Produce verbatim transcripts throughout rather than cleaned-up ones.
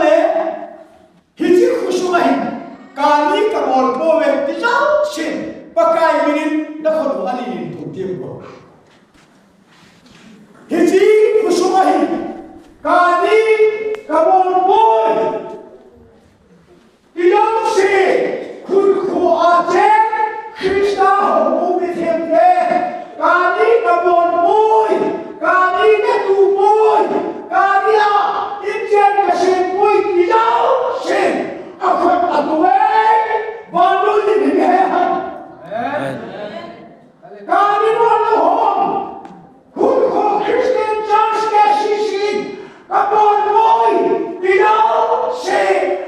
le, hiche khosunga hin, kani kabol pouve ti jousen, Pakai minin nakhut u anin thum tem ko. Hiche khosunga hin, kani kabol poi. Ti jouse, khut khoa chen, Christa houbung mithengte, kani kabol poi, kani katu poi, kani a, inchen kasem poi, ti jouse, akhut atuh e, vannoi in hin he hen. Amen. Kani bol lou ho, khut kho Christian Church K C C, kabol poi, ti jouse,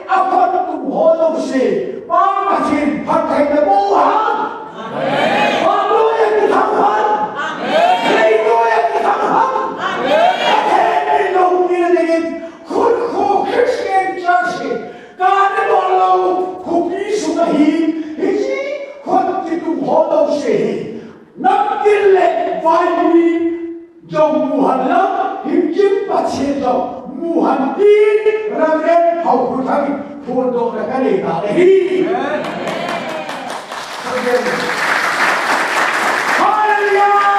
akhut atuh ho jouse, Pa Pathen phattheina boh hen. Amen. Vannoi a kithang hen. Amen. Leiloi a kithang hen. Amen. Pathen in lungdon dingin, khut kho Christian Church hi, kani bol lou, khopi sunga hi, hiche khut kituh ho jouse hi, namtin le vaipi jong mu hen lang, hing kim Pathen jong mu hen tin, Reverend Haokhothang in phondohna kanei tai. Hallelujah!